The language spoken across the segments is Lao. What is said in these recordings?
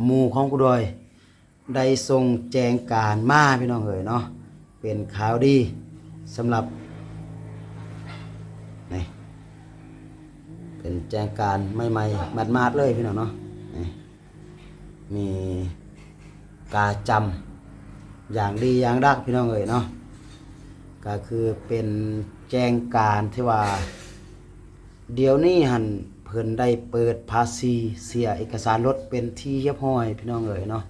ໝູ່ຂອງຄູດອຍໄດ້ສົ່ງແຈ້ງການມາ ພີ່ນ້ອງເອີຍເນາະ, ເປັນຂ່າວດີສຳລັບ ນີ້ ເປັນແຈ້ງການໃໝ່ໆ ໝາດໆ ເລີຍ ພີ່ນ້ອງເນາະ. ນີ້ ມີກາຈຳຢ່າງດີຢ່າງດັກ ພີ່ນ້ອງເອີຍເນາະ, ກໍຄືເປັນແຈ້ງການທີ່ວ່າ ດຽວນີ້ຫັ້ນເພິ່ນໄດ້ເປີດພາສີເສຍເອກະສານລົດເປັນທີ່ຮຽບຮ້ອຍ ພີ່ນ້ອງເອີຍເນາະ.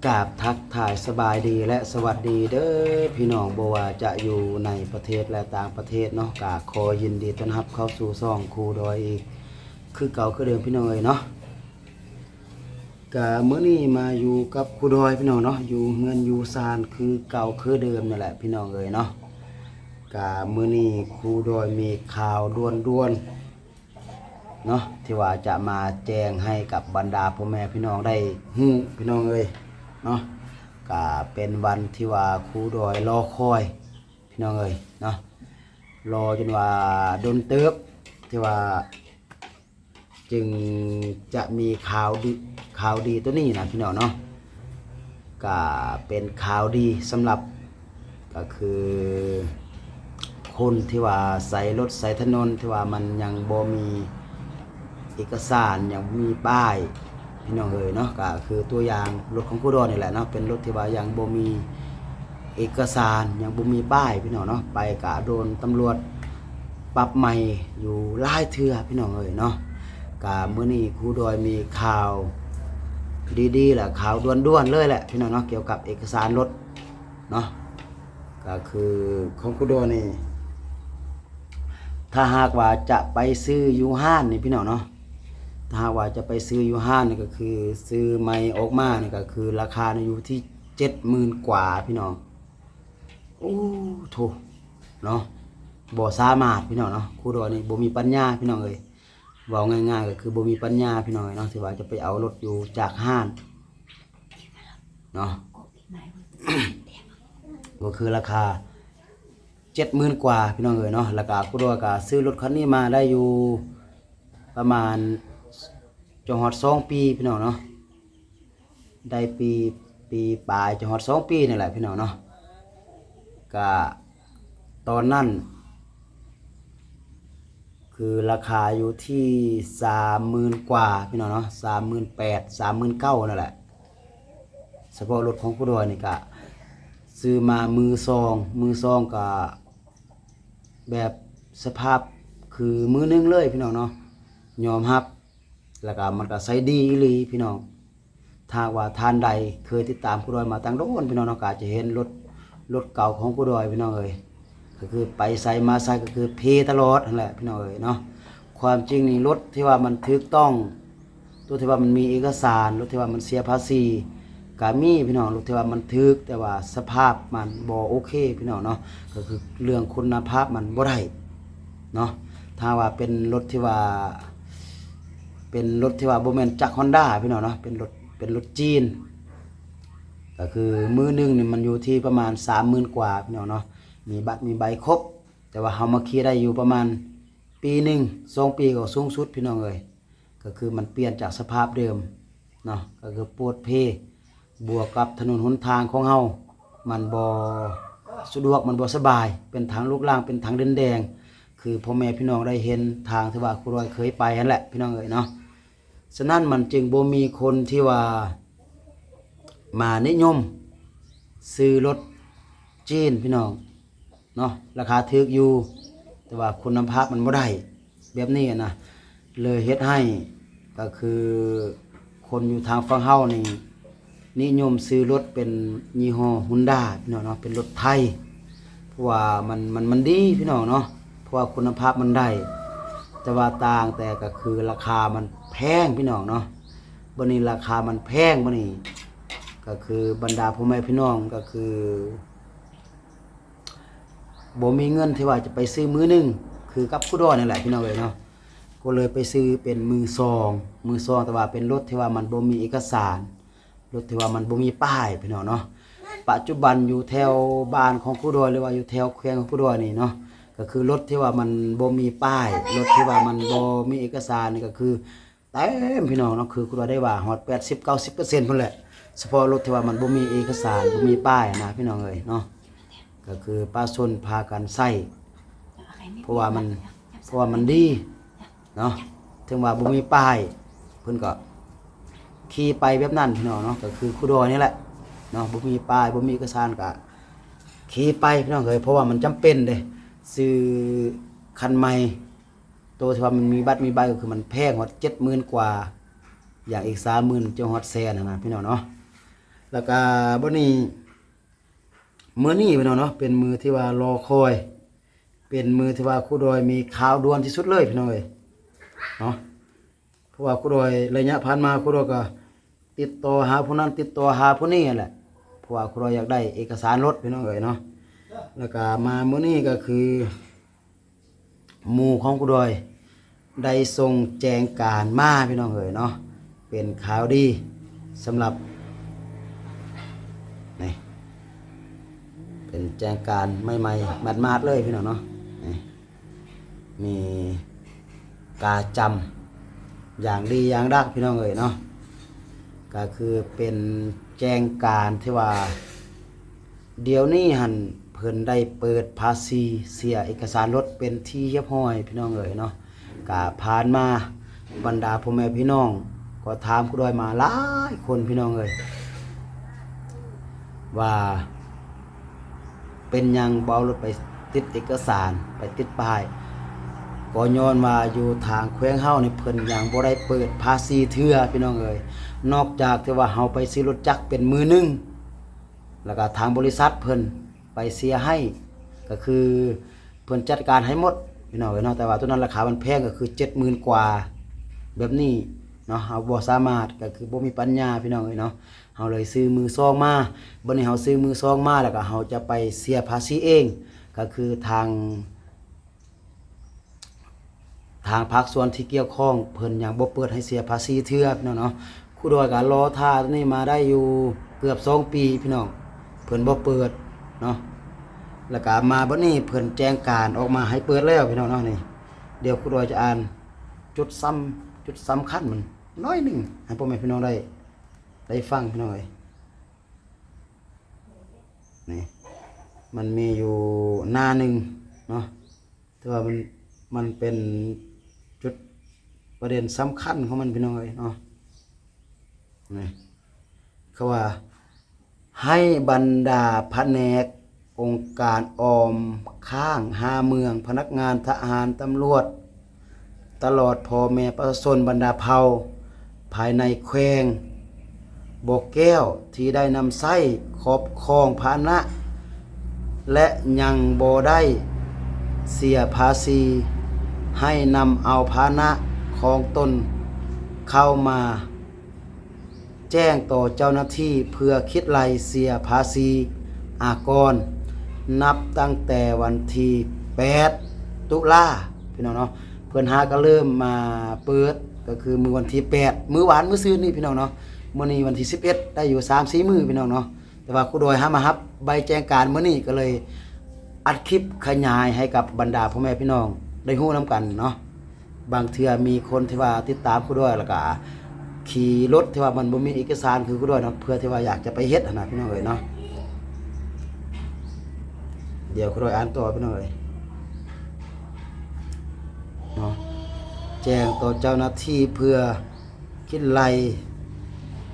ກາບທັກທາຍສະບາຍດີ ແລະ ສະຫວັດດີເດີພີ່ນ້ອງ, ບໍ່ວ່າຈະຢູ່ໃນປະເທດ ແລະ ຕ່າງປະເທດເນາະ, ກະຂໍຍິນດີຕ້ອນຮັບເຂົ້າສູ່ຊ່ອງຄູດອຍອີກຄືເກົ່າຄືເດີມ ພີ່ນ້ອງເອີຍເນາະ. ກະມື້ນີ້ມາຢູ່ກັບຄູດອຍ ພີ່ນ້ອງເນາະ, ຢູ່ເຮືອນຢູ່ຊານຄືເກົ່າຄືເດີມນີ້ແຫຼະ ພີ່ນ້ອງເອີຍເນາະ. ກະມື້ນີ້ຄູດອຍມີຂ່າວດ່ວນໆ ເນາະ ທີ່ວ່າຈະມາແຈ້ງໃຫ້ກັບບັນດາພໍ່ແມ່ພີ່ນ້ອງໄດ້ຮູ້ ພີ່ນ້ອງເອີຍເນາະ. ກະເປັນວັນທີ່ວ່າຄູດອຍລໍຄອຍ ພີ່ນ້ອງເອີຍເນາະ, ລໍຈົນວ່າດົນເຕີບ ທີ່ວ່າຈຶ່ງຈະມີຂ່າວດີ ຂ່າວດີໂຕນີ້ນະ ພີ່ນ້ອງເນາະ. ກະເປັນຂ່າວດີສຳລັບ ກໍຄືຄົນທີ່ວ່າໃຊ້ລົດໃຊ້ຖະໜົນທີ່ວ່າມັນຍັງບໍ່ມີເອກະສານ ຍັງບໍ່ມີປ້າຍ ພີ່ນ້ອງເອີຍເນາະ, ກໍຄືຕົວຢ່າງລົດຂອງຄູດອຍນີ້ແຫຼະເນາະ, ເປັນລົດທີ່ວ່າຍັງບໍ່ມີເອກະສານ ຍັງບໍ່ມີປ້າຍ ພີ່ນ້ອງເນາະ, ໄປກະໂດນຕຳຫຼວດປັບໃໝຢູ່ຫຼາຍເທື່ອ ພີ່ນ້ອງເອີຍເນາະ. ກະມື້ນີ້ຄູດອຍມີຂ່າວດີໆ ແລະ ຂ່າວດ່ວນໆ ເລີຍແຫຼະ ພີ່ນ້ອງເນາະ, ກ່ຽວກັບເອກະສານລົດ ເນາະ. ກໍຄືຂອງຄູດອຍນີ້ ຖ້າຫາກວ່າຈະໄປຊື້ຢູ່ຮ້ານນີ້ ພີ່ນ້ອງເນາະ, ຖ້າຫາກວ່າຈະໄປຊື້ຢູ່ຮ້ານນີ້ ກໍຄືຊື້ໃໝ່ອອກມານີ້ ກໍຄືລາຄານີ້ຢູ່ທີ່ເຈັດໝື່ນກວ່າ ພີ່ນ້ອງ. ໂອ້ໂທ້ ເນາະ, ບໍ່ສາມາດ ພີ່ນ້ອງເນາະ, ຄູດອຍນີ້ບໍ່ມີປັນຍາ ພີ່ນ້ອງເອີຍ, ເວົ້າງ່າຍໆ ກໍຄືບໍ່ມີປັນຍາ ພີ່ນ້ອງເອີຍເນາະ, ທີ່ວ່າຈະໄປເອົາລົດຢູ່ຈາກຮ້ານ ເນາະ. ກໍຄືລາຄາເຈັດໝື່ນກວ່າ ພີ່ນ້ອງເອີຍເນາະ. ແລ້ວກະຄູດອຍກະຊື້ລົດຄັນນີ້ມາໄດ້ຢູ່ປະມານຈະຮອດສອງປີ ພີ່ນ້ອງເນາະ, ໄດ້ປີ ປີປາຍ ຈະຮອດສອງປີນີ້ແຫຼະ ພີ່ນ້ອງເນາະ. ກະຕອນນັ້ນ ຄືລາຄາຢູ່ທີ່ສາມໝື່ນກວ່າ ພີ່ນ້ອງເນາະ, ສາມໝື່ນແປດ ສາມໝື່ນເກົ້ານັ້ນແຫຼະ. ສະເພາະລົດຂອງຄູດອຍນີ້ກະຊື້ມາມືສອງ, ມືສອງກະແບບສະພາບຄືມືໜຶ່ງເລີຍ ພີ່ນ້ອງເນາະ, ຍອມຮັບ. ແລ້ວກະມັນກະໃຊ້ດີອີ່ຫຼີ ພີ່ນ້ອງ. ຖ້າຫາກວ່າທ່ານໃດເຄີຍຕິດຕາມຄູດອຍມາຕັ້ງດົນ ພີ່ນ້ອງເນາະ, ກໍອາດຈະເຫັນລົດ ລົດເກົ່າຂອງຄູດອຍ ພີ່ນ້ອງເອີຍ, ກໍຄືໄປໃສມາໃສກໍຄືເພຕະຫຼອດຫັ້ນແຫຼະ ພີ່ນ້ອງເອີຍເນາະ. ຄວາມຈິງນີ້ລົດທີ່ວ່າມັນຖືກຕ້ອງ, ລົດທີ່ວ່າມັນມີເອກະສານ, ລົດທີ່ວ່າມັນເສຍພາສີກໍມີ ພີ່ນ້ອງ, ລົດທີ່ວ່າມັນຖືກ ແຕ່ວ່າສະພາບມັນບໍ່ໂອເຄ ພີ່ນ້ອງເນາະ, ກໍຄືເລື່ອງຄຸນນະພາບມັນບໍ່ໄດ້ເນາະ. ຖ້າວ່າເປັນລົດທີ່ວ່າ ເປັນລົດທີ່ວ່າບໍ່ແມ່ນຈັກຮອນດ້າ ພີ່ນ້ອງເນາະ, ເປັນລົດ ເປັນລົດຈີນ, ກໍຄືມືໜຶ່ງນີ້ມັນຢູ່ທີ່ປະມານສາມໝື່ນກວ່າ ພີ່ນ້ອງເນາະ, ມີບັດມີໃບຄົບ. ແຕ່ວ່າເຮົາມາຂີ່ໄດ້ຢູ່ປະມານປີໜຶ່ງ ສອງປີກໍສູງສຸດ ພີ່ນ້ອງເອີຍ, ກໍຄືມັນປ່ຽນຈາກສະພາບເດີມເນາະ, ກໍຄືໂພດເພ ບວກກັບຖະໜົນຫົນທາງຂອງເຮົາ ມັນບໍ່ສະດວກ ມັນບໍ່ສະບາຍ, ເປັນທາງລູກລັງ ເປັນທາງດິນແດງ ຄືພໍ່ແມ່ພີ່ນ້ອງໄດ້ເຫັນທາງທີ່ວ່າຄູດອຍເຄີຍໄປຫັ້ນແຫຼະ ພີ່ນ້ອງເອີຍເນາະ. ສະນັ້ນມັນຈຶ່ງບໍ່ມີຄົນທີ່ວ່າມານິຍົມຊື້ລົດຈີນ ພີ່ນ້ອງເນາະ, ລາຄາຖືກຢູ່ ແຕ່ວ່າຄຸນນະພາບມັນບໍ່ໄດ້ ແບບນີ້ນະ, ເລີຍເຮັດໃຫ້ ກໍຄືຄົນຢູ່ທາງຝັ່ງເຮົານີ້ ນິຍົມຊື້ລົດເປັນຍີ່ຫໍ້ຮຸນດາ ພີ່ນ້ອງເນາະ, ເປັນລົດໄທ ເພາະວ່າມັນ ມັນ ມັນດີ ພີ່ນ້ອງເນາະ, ເພາະວ່າຄຸນນະພາບມັນໄດ້. ແຕ່ວ່າຕ່າງແຕ່ກໍຄືລາຄາມັນແພງ ພີ່ນ້ອງເນາະ, ບັດນີ້ລາຄາມັນແພງ ບັດນີ້ກໍຄືບັນດາພໍ່ແມ່ພີ່ນ້ອງກໍຄື ບໍ່ມີເງິນທີ່ວ່າຈະໄປຊື້ມືໜຶ່ງ ຄືກັບຄູດອຍນັ້ນແຫຼະ ພີ່ນ້ອງເອີຍເນາະ, ກໍເລີຍໄປຊື້ເປັນມືສອງ ມືສອງ ແຕ່ວ່າເປັນລົດທີ່ວ່າມັນບໍ່ມີເອກະສານ ລົດທີ່ວ່າມັນບໍ່ມີປ້າຍ ພີ່ນ້ອງເນາະ. ປັດຈຸບັນຢູ່ແຖວບ້ານຂອງຄູດອຍ ຫຼືວ່າຢູ່ແຖວແຂວງຂອງຄູດອຍນີ້ເນາະ ກໍຄືລົດທີ່ວ່າມັນບໍ່ມີປ້າຍ ລົດທີ່ວ່າມັນບໍ່ມີເອກະສານນີ້ ກໍຄືເຕັມພີ່ນ້ອງເນາະ. ຄືຄູດອຍໄດ້ວ່າຮອດແປດສິບ ເກົ້າສິບເປີເຊັນພຸ້ນແຫຼະ ສະເພາະລົດທີ່ວ່າມັນບໍ່ມີເອກະສານ ບໍ່ມີປ້າຍນະພີ່ນ້ອງເອີຍເນາະ. ກໍຄືປະຊາຊົນພາກັນໃຊ້ ເພາະວ່າມັນ ເພາະວ່າມັນດີເນາະ ເຖິງວ່າບໍ່ມີປ້າຍ ເພິ່ນກໍຂີ່ໄປແບບນັ້ນພີ່ນ້ອງເນາະ. ກໍຄືຄູດອຍນີ້ແຫຼະເນາະ ບໍ່ມີປ້າຍ ບໍ່ມີເອກະສານ ກໍຂີ່ໄປພີ່ນ້ອງເອີຍ ເພາະວ່າມັນຈຳເປັນເດ້. ຊື້ຄັນໃໝ່ ໂຕທີ່ວ່າມັນມີບັດມີໃບ ກໍຄືມັນແພງຮອດເຈັດໝື່ນກວ່າ ຢ່າງອີກສາມໝື່ນ ຈະຮອດແສນຫັ້ນນະພີ່ນ້ອງເນາະ. ແລ້ວກໍບັດນີ້ ມື້ນີ້ພີ່ນ້ອງເນາະ ເປັນມື້ທີ່ວ່າລໍຄອຍ ເປັນມື້ທີ່ວ່າຄູດອຍມີຂ່າວດ່ວນທີ່ສຸດເລີຍພີ່ນ້ອງເອີຍເນາະ. ເພາະວ່າຄູດອຍໄລຍະຜ່ານມາ ຄູດອຍກໍຕິດຕໍ່ຫາຜູ້ນັ້ນ ຕິດຕໍ່ຫາຜູ້ນີ້ຫັ້ນແຫຼະ ເພາະວ່າຄູດອຍຢາກໄດ້ເອກະສານລົດພີ່ນ້ອງເອີຍເນາະ. ແລ້ວກໍມາມື້ນີ້ກໍຄື ໝູ່ຂອງຄູດອຍໄດ້ສົ່ງແຈ້ງການມາພີ່ນ້ອງເອີຍເນາະ ເປັນຂ່າວດີສຳລັບ ນີ້ ເປັນແຈ້ງການໃໝ່ໆ ໝາດໆ ເລີຍພີ່ນ້ອງເນາະ. ນີ້ມີກາຈຳຢ່າງດີຢ່າງດັກພີ່ນ້ອງເອີຍເນາະ. ກໍຄືເປັນແຈ້ງການທີ່ວ່າ ດຽວນີ້ຫັ້ນເພິ່ນໄດ້ເປີດພາສີເສຍເອກະສານລົດເປັນທີ່ຮຽບຮ້ອຍພີ່ນ້ອງເອີຍເນາະ. ກະຜ່ານມາບັນດາພໍ່ແມ່ພີ່ນ້ອງກໍຖາມຄູດອຍມາຫຼາຍຄົນພີ່ນ້ອງເອີຍ ວ່າເປັນຫຍັງບໍ່ເອົາລົດໄປຕິດເອກະສານ ໄປຕິດປ້າຍ ກໍຍ້ອນວ່າຢູ່ທາງແຂວງເຮົານີ້ ເພິ່ນຍັງບໍ່ໄດ້ເປີດພາສີເທື່ອພີ່ນ້ອງເອີຍ. ນອກຈາກທີ່ວ່າເຮົາໄປຊື້ລົດຈັກເປັນມືໜຶ່ງ ແລ້ວກໍທາງບໍລິສັດເພິ່ນໄປເສຍໃຫ້ ກໍຄືເພິ່ນຈັດການໃຫ້ໝົດພີ່ນ້ອງເອີຍເນາະ. ແຕ່ວ່າໂຕນັ້ນລາຄາມັນແພງ ກໍຄືເຈັດໝື່ນກວ່າແບບນີ້ເນາະ ເຮົາບໍ່ສາມາດ ກໍຄືບໍ່ມີປັນຍາພີ່ນ້ອງເອີຍເນາະ ເຮົາເລີຍຊື້ມືສອງມາ. ບັດນີ້ເຮົາຊື້ມືສອງມາ ແລ້ວກໍເຮົາຈະໄປເສຍພາສີເອງ ກໍຄືທາງ ທາງພາກສ່ວນທີ່ກ່ຽວຂ້ອງເພິ່ນຍັງບໍ່ເປີດໃຫ້ເສຍພາສີເທື່ອພີ່ນ້ອງເນາະ. ຄູດອຍກໍລໍຖ້າໂຕນີ້ມາໄດ້ຢູ່ເກືອບສອງປີພີ່ນ້ອງ ເພິ່ນບໍ່ເປີດເນາະ. ແລ້ວກໍມາບັດນີ້ເພິ່ນແຈ້ງການອອກມາໃຫ້ເປີດແລ້ວພີ່ນ້ອງເນາະ. ນີ້ ດຽວຄູດອຍຈະອ່ານຈຸດສຳ ຈຸດສຳຄັນມັນໜ້ອຍໜຶ່ງ ໃຫ້ພໍ່ແມ່ພີ່ນ້ອງໄດ້ ໄດ້ຟັງພີ່ນ້ອງເອີຍ. ນີ້ ມັນມີຢູ່ໜ້າໜຶ່ງເນາະ ແຕ່ວ່າມັນ ມັນເປັນຈຸດປະເດັນສຳຄັນຂອງມັນພີ່ນ້ອງເອີຍເນາະ. ນີ້ ເຂົາວ່າ ໃຫ້ບັນດາພະແນກ ອົງການອ້ອມຂ້າງຫ້າເມືອງ, ພະນັກງານ, ທະຫານ, ຕຳຫຼວດ, ຕະຫຼອດພໍ່ແມ່ປະຊາຊົນບັນດາເຜົ່າພາຍໃນແຂວງບໍ່ແກ້ວ ທີ່ໄດ້ນຳໃຊ້ຄອບຄອງພາຫະນະ ແລະ ຍັງບໍ່ໄດ້ເສຍພາສີ ໃຫ້ນຳເອົາພາຫະນະຂອງຕົນເຂົ້າມາ ແຈ້ງຕໍ່ເຈົ້າໜ້າທີ່ເພື່ອຄິດໄລ່ເສຍພາສີອາກອນ ນັບຕັ້ງແຕ່ວັນທີແປດ ຕຸລາ ພີ່ນ້ອງເນາະ. ເພິ່ນຫາກໍເລີ່ມມາເປີດ ກໍຄືມື້ວັນທີແປດ ມື້ວານ ມື້ຊືນນີ້ ພີ່ນ້ອງເນາະ. ມື້ນີ້ວັນທີສິບເອັດ ໄດ້ຢູ່ສາມສີ່ມື້ ພີ່ນ້ອງເນາະ. ແຕ່ວ່າຄູດອຍຫາມາຮັບໃບແຈ້ງການມື້ນີ້ ກໍເລີຍອັດຄລິບຂະຫຍາຍໃຫ້ກັບບັນດາພໍ່ແມ່ພີ່ນ້ອງໄດ້ຮູ້ນຳກັນເນາະ. ບາງເທື່ອມີຄົນທີ່ວ່າຕິດຕາມຄູດອຍ ແລ້ວກະຂີ່ລົດທີ່ວ່າມັນບໍ່ມີເອກະສານຄືຄູດອຍເນາະ ເພື່ອທີ່ວ່າຢາກຈະໄປເຮັດຫັ້ນນະ ພີ່ນ້ອງເອີຍເນາະ. ດຽວຄູດອຍອ່ານຕໍ່ ພີ່ນ້ອງເອີຍເນາະ. ແຈ້ງຕໍ່ເຈົ້າໜ້າທີ່ເພື່ອຄິດໄລ່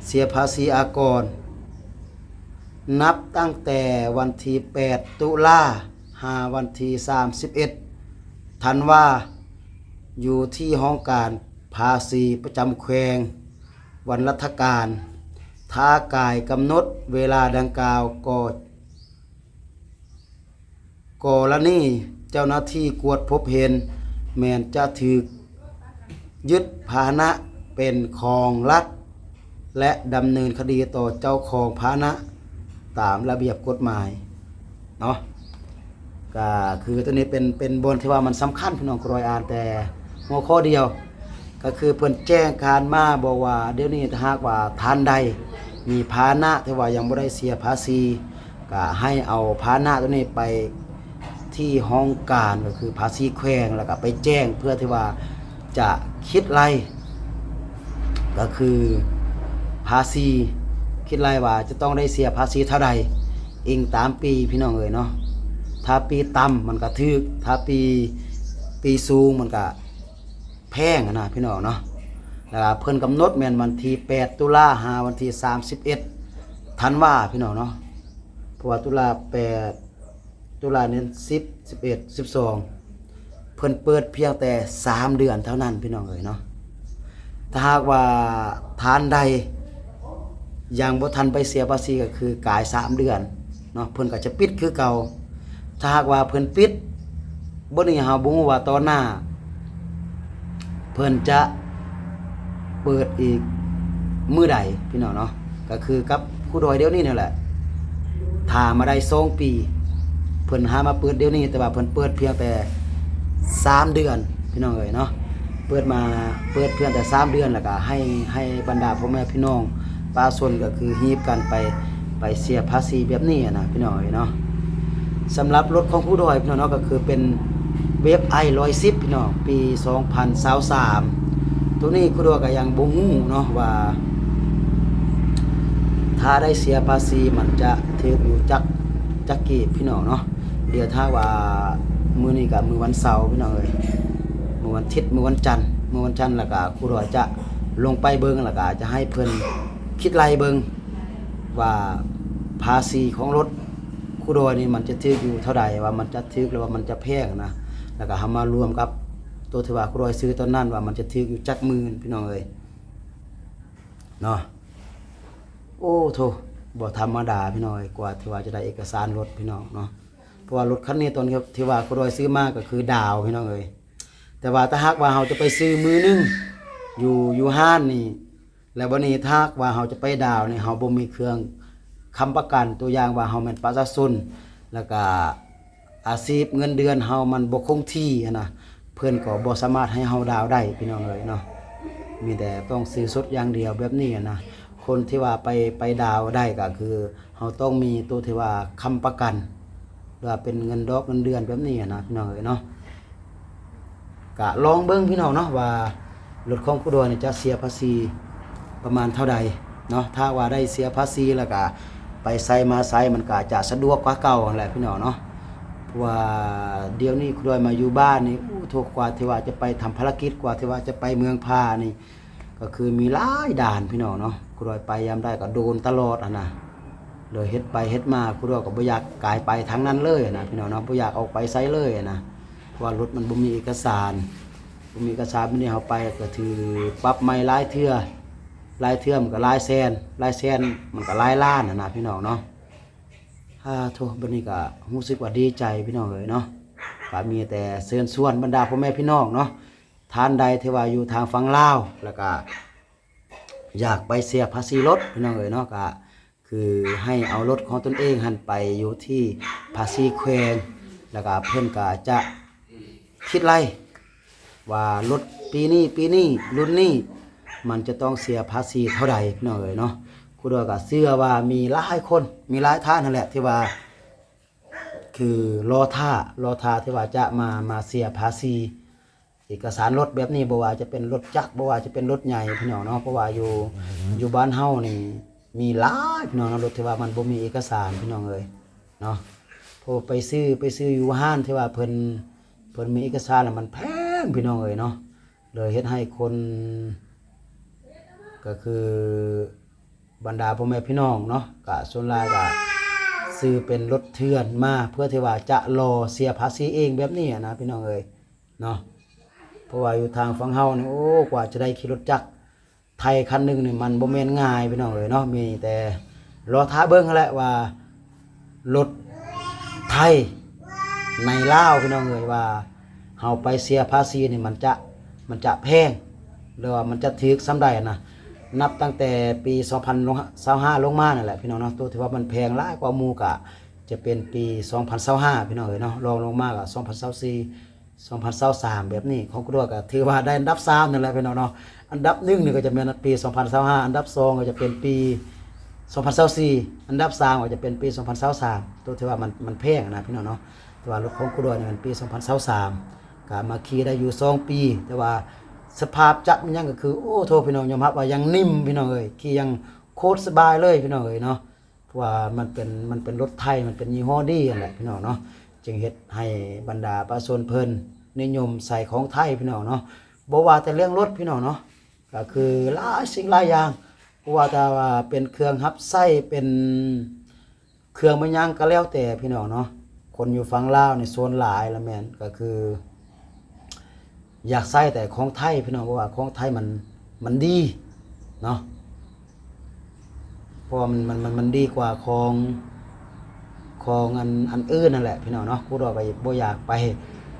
ເສຍພາສີອາກອນ ນັບຕັ້ງແຕ່ວັນທີແປດ ຕຸລາ ຫາວັນທີສາມສິບເອັດ ທັນວາ ຢູ່ທີ່ຫ້ອງການພາສີປະຈຳແຂວງວັນລັດຖະການ. ຖ້າກາຍກຳນົດເວລາດັ່ງກ່າວກໍ ກໍລະນີເຈົ້າໜ້າທີ່ກວດພົບເຫັນ ແມ່ນຈະຖືກຍຶດພາຫະນະເປັນຂອງລັດ ແລະ ດຳເນີນຄະດີຕໍ່ເຈົ້າຂອງພາຫະນະຕາມລະບຽບກົດໝາຍເນາະ. ກະຄືໂຕນີ້ເປັນ ເປັນບ່ອນທີ່ວ່າມັນສຳຄັນ ພີ່ນ້ອງ. ຂ້ອຍອ່ານແຕ່ຫົວຂໍ້ດຽວ ກໍຄືເພິ່ນແຈ້ງການມາບອກວ່າ ດຽວນີ້ຖ້າຫາກວ່າທ່ານໃດມີພາຫະນະທີ່ວ່າຍັງບໍ່ໄດ້ເສຍພາສີ ກໍໃຫ້ເອົາພາຫະນະໂຕນີ້ໄປທີ່ຫ້ອງການ ກໍຄືພາສີແຂວງ ແລ້ວກໍໄປແຈ້ງເພື່ອທີ່ວ່າຈະຄິດໄລ່ ກໍຄືພາສີ ຄິດໄລ່ວ່າຈະຕ້ອງໄດ້ເສຍພາສີເທົ່າໃດ ອີງຕາມປີພີ່ນ້ອງເອີຍເນາະ. ຖ້າປີຕ່ຳມັນກໍຖືກ ຖ້າປີ ປີສູງມັນກໍ ແພງຫັ້ນນະພີ່ນ້ອງເນາະ. ແລ້ວກໍເພິ່ນກຳນົດແມ່ນວັນທີແປດຕຸລາຫາວັນທີສາມສິບເອັດທັນວາພີ່ນ້ອງເນາະ. ເພາະວ່າຕຸລາແປດ ຕຸລານີ້ສິບ ສິບເອັດ ສິບສອງ ເພິ່ນເປີດພຽງແຕ່ສາມເດືອນເທົ່ານັ້ນພີ່ນ້ອງເອີຍເນາະ. ຖ້າຫາກວ່າທ່ານໃດຍັງບໍ່ທັນໄປເສຍພາສີ ກໍຄືກາຍສາມເດືອນເນາະ ເພິ່ນກໍຈະປິດຄືເກົ່າ. ຖ້າຫາກວ່າເພິ່ນປິດ ບັດນີ້ເຮົາບໍ່ຮູ້ວ່າຕອນໜ້າເພິ່ນຈະເປີດອີກມື້ໃດພີ່ນ້ອງເນາະ. ກໍຄືກັບຄູດອຍດຽວນີ້ນັ້ນແຫຼະ ຖ້າມາໄດ້ສອງປີ ເພິ່ນຫາມາເປີດດຽວນີ້ ແຕ່ວ່າເພິ່ນເປີດພຽງແຕ່ສາມເດືອນພີ່ນ້ອງເອີຍເນາະ. ເປີດມາ ເປີດພຽງແຕ່ສາມເດືອນ ແລ້ວກໍໃຫ້ ໃຫ້ບັນດາພໍ່ແມ່ພີ່ນ້ອງປະຊາຊົນ ກໍຄືຮີບກັນໄປ ໄປເສຍພາສີແບບນີ້ຫັ້ນນະພີ່ນ້ອງເອີຍເນາະ. ສຳລັບລົດຂອງຄູດອຍພີ່ນ້ອງເນາະ ກໍຄືເປັນເວບໄອຮ້ອຍສິບພີ່ນ້ອງ ປີສອງພັນຊາວສາມ. ໂຕນີ້ຄູດອຍກໍຍັງບໍ່ຮູ້ເນາະວ່າ ຖ້າໄດ້ເສຍພາສີມັນຈະຖືກຢູ່ຈັກ ຈັກກີບພີ່ນ້ອງເນາະ. ດຽວຖ້າວ່າມື້ນີ້ກໍມື້ວັນເສົາພີ່ນ້ອງເອີຍ ມື້ວັນທິດ ມື້ວັນຈັນ ມື້ວັນຈັນ ແລ້ວກໍຄູດອຍຈະລົງໄປເບິ່ງ ແລ້ວກໍຈະໃຫ້ເພິ່ນຄິດໄລ່ເບິ່ງວ່າພາສີຂອງລົດຄູດອຍນີ້ມັນຈະຖືກຢູ່ເທົ່າໃດ ວ່າມັນຈະຖືກ ຫຼືວ່າມັນຈະແພງນະ. ແລ້ວກໍເຮົາມາລວມກັບໂຕທີ່ວ່າຄູດອຍຊື້ຕອນນັ້ນ ວ່າມັນຈະຖືກຢູ່ຈັກໝື່ນພີ່ນ້ອງເອີຍເນາະ. ໂອ້ໂທ້ ບໍ່ທຳມະດາພີ່ນ້ອງເອີຍ ກວ່າທີ່ວ່າຈະໄດ້ເອກະສານລົດພີ່ນ້ອງເນາະ. ເພາະວ່າລົດຄັນນີ້ຕອນທີ່ວ່າຄູດອຍຊື້ມາກໍຄືດາວພີ່ນ້ອງເອີຍ. ແຕ່ວ່າຖ້າຫາກວ່າເຮົາຈະໄປຊື້ມືໜຶ່ງຢູ່ ຢູ່ຮ້ານນີ້ ແລ້ວບັດນີ້ຖ້າຫາກວ່າເຮົາຈະໄປດາວນີ້ ເຮົາບໍ່ມີເຄື່ອງຄ້ຳປະກັນ ຕົວຢ່າງວ່າເຮົາແມ່ນປະຊາຊົນ ແລ້ວກະອາຊີບເງິນເດືອນເຮົາມັນບໍ່ຄົງທີ່ຫັ້ນນະ ເພິ່ນກໍບໍ່ສາມາດໃຫ້ເຮົາດາວໄດ້ພີ່ນ້ອງເອີຍເນາະ. ມີແຕ່ຕ້ອງຊື້ສົດຢ່າງດຽວແບບນີ້ຫັ້ນນະ. ຄົນທີ່ວ່າໄປ ໄປດາວໄດ້ກໍຄືເຮົາຕ້ອງມີໂຕທີ່ວ່າຄ້ຳປະກັນ ຫຼືວ່າເປັນເງິນດອກເງິນເດືອນແບບນີ້ຫັ້ນນະພີ່ນ້ອງເອີຍເນາະ. ກະລອງເບິ່ງພີ່ນ້ອງເນາະ ວ່າລົດຂອງຄູດອຍນີ້ຈະເສຍພາສີປະມານເທົ່າໃດເນາະ. ຖ້າວ່າໄດ້ເສຍພາສີແລ້ວກະໄປໃສມາໃສ ມັນກະຈະສະດວກກວ່າເກົ່າຫັ້ນແຫຼະພີ່ນ້ອງເນາະ. ເພາະວ່າດຽວນີ້ຄູດອຍມາຢູ່ບ້ານນີ້ ໂອ້ໂທ້ ກວ່າທີ່ວ່າຈະໄປທຳພາລະກິດ ກວ່າທີ່ວ່າຈະໄປເມືອງພານີ້ ກໍຄືມີຫຼາຍດ່ານພີ່ນ້ອງເນາະ. ຄູດອຍໄປຍາມໃດກໍໂດນຕະຫຼອດຫັ້ນນະ. ໂດຍເຮັດໄປເຮັດມາ ຄູດອຍກໍບໍ່ຢາກກາຍໄປທາງນັ້ນເລີຍນະພີ່ນ້ອງເນາະ ບໍ່ຢາກອອກໄປໃສເລີຍນະ. ເພາະວ່າລົດມັນບໍ່ມີເອກະສານ ບໍ່ມີເອກະສານ ມື້ນີ້ເຮົາໄປກໍຖືກປັບໃໝຫຼາຍເທື່ອ ຫຼາຍເທື່ອມັນກໍຫຼາຍແສນ ຫຼາຍແສນມັນກໍຫຼາຍລ້ານຫັ້ນນະພີ່ນ້ອງເນາະ. ອາໂທ້ ບັດນີ້ກໍຮູ້ສຶກວ່າດີໃຈພີ່ນ້ອງເອີຍເນາະ. ກໍມີແຕ່ເຊີນຊວນບັນດາພໍ່ແມ່ພີ່ນ້ອງເນາະ ທ່ານໃດທີ່ວ່າຢູ່ທາງຝັ່ງລາວ ແລ້ວກະຢາກໄປເສຍພາສີລົດພີ່ນ້ອງເອີຍເນາະ ກະຄືໃຫ້ເອົາລົດຂອງຕົນເອງຫັ້ນໄປຢູ່ທີ່ພາສີແຂວງ ແລ້ວກະເພິ່ນກະຈະຄິດໄລ່ວ່າລົດປີນີ້ ປີນີ້ ລຸ້ນນີ້ ມັນຈະຕ້ອງເສຍພາສີເທົ່າໃດພີ່ນ້ອງເອີຍເນາະ. ຄູດອຍກະເຊື່ອວ່າມີຫຼາຍຄົນ ມີຫຼາຍທ່ານຫັ້ນແຫຼະທີ່ວ່າ ຄືລໍຖ້າ ລໍຖ້າທີ່ວ່າຈະມາ ມາເສຍພາສີເອກະສານລົດແບບນີ້ ບໍ່ວ່າຈະເປັນລົດຈັກ ບໍ່ວ່າຈະເປັນລົດໃຫຍ່ພີ່ນ້ອງເນາະ. ເພາະວ່າຢູ່ ຢູ່ບ້ານເຮົານີ້ມີຫຼາຍພີ່ນ້ອງເນາະ ລົດທີ່ວ່າມັນບໍ່ມີເອກະສານພີ່ນ້ອງເອີຍເນາະ. ເພາະວ່າໄປຊື້ ໄປຊື້ຢູ່ຮ້ານທີ່ວ່າເພິ່ນ ເພິ່ນມີເອກະສານແລ້ວມັນແພງພີ່ນ້ອງເອີຍເນາະ. ເລີຍເຮັດໃຫ້ຄົນ ກໍຄືບັນດາພໍ່ແມ່ພີ່ນ້ອງເນາະ ກະສ່ວນຫຼາຍກະຊື້ເປັນລົດເຖື່ອນມາ ເພື່ອທີ່ວ່າຈະລໍເສຍພາສີເອງແບບນີ້ຫັ້ນນະພີ່ນ້ອງເອີຍເນາະ. ເພາະວ່າຢູ່ທາງຝັ່ງເຮົານີ້ ໂອ້ ກວ່າຈະໄດ້ຂີ່ລົດຈັກໄຖຄັນໜຶ່ງນີ້ ມັນບໍ່ແມ່ນງ່າຍພີ່ນ້ອງເອີຍເນາະ. ມີແຕ່ລໍຖ້າເບິ່ງຫັ້ນແຫຼະວ່າ ລົດໄຖໃນລາວພີ່ນ້ອງເອີຍ ວ່າເຮົາໄປເສຍພາສີນີ້ ມັນຈະ ມັນຈະແພງ ຫຼືວ່າມັນຈະຖືກສ່ຳໃດນະ. ນັບຕັ້ງແຕ່ປີສອງພັນຊາວຫ້າລົງມານັ້ນແຫຼະພີ່ນ້ອງເນາະ. ໂຕທີ່ວ່າມັນແພງຫຼາຍກວ່າໝູ່ກະຈະເປັນປີສອງພັນຊາວຫ້າພີ່ນ້ອງເອີຍເນາະ. ລອງລົງມາກະສອງພັນຊາວສີ່ ສອງພັນຊາວສາມແບບນີ້ ຂອງຄູດອຍກໍຖືວ່າໄດ້ອັນດັບສາມນັ້ນແຫຼະພີ່ນ້ອງເນາະ. ອັນດັບໜຶ່ງນີ້ກໍຈະແມ່ນປີສອງພັນຊາວຫ້າ ອັນດັບສອງກໍຈະເປັນປີ ສອງພັນຊາວສີ່ ອັນດັບສາມກໍຈະເປັນປີສອງພັນຊາວສາມ ໂຕທີ່ວ່າມັນ ມັນແພງນະພີ່ນ້ອງເນາະ. ແຕ່ວ່າລົດຂອງຄູດອຍນີ້ມັນປີສອງພັນຊາວສາມ ກໍມາຂີ່ໄດ້ຢູ່ສອງປີ ແຕ່ວ່າສະພາບຈັກມັນຫຍັງກໍຄື ໂອ້ໂທ້ ພີ່ນ້ອງ ຍອມຮັບວ່າຍັງນິ່ມ ພີ່ນ້ອງເອີຍ ຂີ່ຍັງໂຄດສະບາຍເລີຍ ພີ່ນ້ອງເອີຍເນາະ. ເພາະວ່າມັນເປັນ ມັນເປັນລົດໄທ ມັນເປັນຍີ່ຫໍ້ດີຫັ້ນແຫຼະ ພີ່ນ້ອງເນາະ ຈຶ່ງເຮັດໃຫ້ບັນດາປະຊາຊົນເພິ່ນນິຍົມໃຊ້ຂອງໄທ ພີ່ນ້ອງເນາະ. ບໍ່ວ່າແຕ່ເລື່ອງລົດ ພີ່ນ້ອງເນາະ ກໍຄືຫຼາຍສິ່ງຫຼາຍຢ່າງ ບໍ່ວ່າແຕ່ວ່າເປັນເຄື່ອງຮັບໃຊ້ ເປັນເຄື່ອງແມ່ນຫຍັງກໍແລ້ວແຕ່ ພີ່ນ້ອງເນາະ. ຄົນຢູ່ຝັ່ງລາວນີ້ສ່ວນຫຼາຍລະແມ່ນ ກໍຄື ຢາກໃຊ້ແຕ່ຂອງໄທ ພີ່ນ້ອງ ເພາະວ່າຂອງໄທມັນ ມັນດີເນາະ ເພາະວ່າມັນ ມັນ ມັນ ມັນດີກວ່າຂອງ ຂອງອັນ ອັນອື່ນນັ້ນແຫຼະ ພີ່ນ້ອງເນາະ. ຄູດອຍກໍບໍ່ຢາກໄປ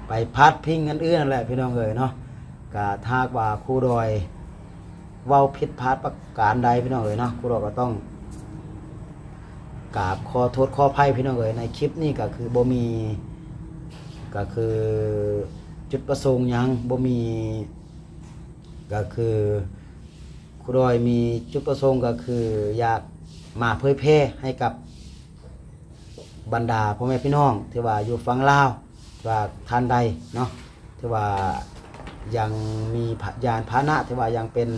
ໄປພາດພິງອັນອື່ນນັ້ນແຫຼະ ພີ່ນ້ອງເອີຍເນາະ. ກໍຖ້າຫາກວ່າຄູດອຍເວົ້າຜິດພາດປະການໃດ ພີ່ນ້ອງເອີຍເນາະ ຄູດອຍກໍຕ້ອງ ກາບຂໍໂທດຂໍອະໄພ ພີ່ນ້ອງເອີຍ. ໃນຄລິບນີ້ກໍຄືບໍ່ມີ ກໍຄືຈຸດປະສົງຫຍັງ ບໍ່ມີ ກໍຄືຄູດອຍມີຈຸດປະສົງກໍຄືຢາກມາເຜີຍແຜ່ໃຫ້ກັບບັນດາພໍ່ແມ່ພີ່ນ້ອງທີ່ວ່າຢູ່ຝັ່ງລາວ ທີ່ວ່າທ່ານໃດເນາະ ທີ່ວ່າຍັງມີພະ ຍານພາຫະນະ ທີ່ວ່າຍັງເປັນ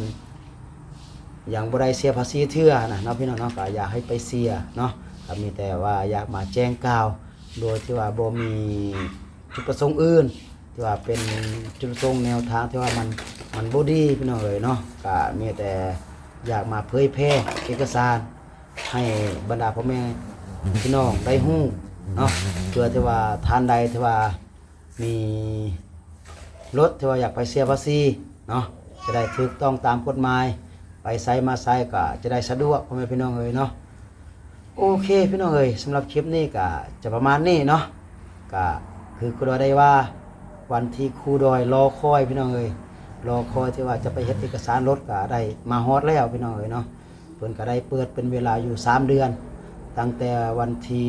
ຍັງບໍ່ໄດ້ເສຍພາສີເທື່ອນະເນາະ ພີ່ນ້ອງເນາະ. ກໍຢາກໃຫ້ໄປເສຍເນາະ ກໍມີແຕ່ວ່າຢາກມາແຈ້ງກ່າວ ໂດຍທີ່ວ່າບໍ່ມີຈຸດປະສົງອື່ນ ທີ່ວ່າເປັນຈຸດປະສົງແນວທາງທີ່ວ່າມັນ ມັນບໍ່ດີ ພີ່ນ້ອງເອີຍເນາະ. ກໍມີແຕ່ຢາກມາເຜີຍແຜ່ເອກະສານໃຫ້ບັນດາພໍ່ແມ່ພີ່ນ້ອງໄດ້ຮູ້ເນາະ ເພື່ອທີ່ວ່າທ່ານໃດທີ່ວ່າ ມີລົດທີ່ວ່າຢາກໄປເສຍພາສີເນາະ ຈະໄດ້ຖືກຕ້ອງຕາມກົດໝາຍ ໄປໃສມາໃສກໍຈະໄດ້ສະດວກ ພໍ່ແມ່ພີ່ນ້ອງເອີຍເນາະ. ໂອເຄ ພີ່ນ້ອງເອີຍ ສຳລັບຄລິບນີ້ກໍຈະປະມານນີ້ເນາະ. ກໍຄືຄູດອຍໄດ້ວ່າ ວັນທີ່ຄູດອຍລໍຄອຍ ພີ່ນ້ອງເອີຍ ລໍຄອຍທີ່ວ່າຈະໄປເຮັດເອກະສານລົດ ກໍໄດ້ມາຮອດແລ້ວ ພີ່ນ້ອງເອີຍເນາະ. ເພິ່ນກໍໄດ້ເປີດເປັນເວລາຢູ່ສາມເດືອນ ຕັ້ງແຕ່ວັນທີ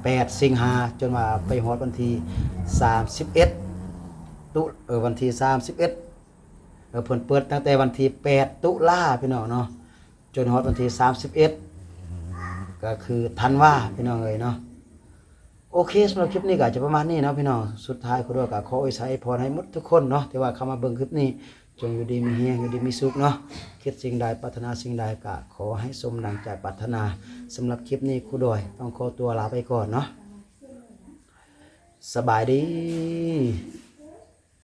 ແປດສິງຫາ ຈົນວ່າໄປຮອດວັນທີສາມສິບເອັດ ຕຸ ເອີ ວັນທີສາມສິບເອັດ ເອີ ເພິ່ນເປີດຕັ້ງແຕ່ວັນທີແປດຕຸລາ ພີ່ນ້ອງເນາະ ຈົນຮອດວັນທີສາມສິບເອັດ ກໍຄືທັນວາ ພີ່ນ້ອງເອີຍເນາະ. ໂອເຄ ສຳລັບຄລິບນີ້ກໍຈະປະມານນີ້ເນາະ ພີ່ນ້ອງ. ສຸດທ້າຍ ຄູດອຍກໍຂໍອວຍໄຊອວຍພອນໃຫ້ໝົດທຸກຄົນເນາະ ທີ່ວ່າເຂົ້າມາເບິ່ງຄລິບນີ້ ຈົ່ງຢູ່ດີມີແຮງ ຢູ່ດີມີສຸກເນາະ. ຄິດສິ່ງໃດ ປາດຖະໜາສິ່ງໃດ ກໍຂໍໃຫ້ສົມດັ່ງໃຈປາດຖະໜາ. ສຳລັບຄລິບນີ້ ຄູດອຍຕ້ອງຂໍຕົວລາໄປກ່ອນເນາະ. ສະບາຍດີ.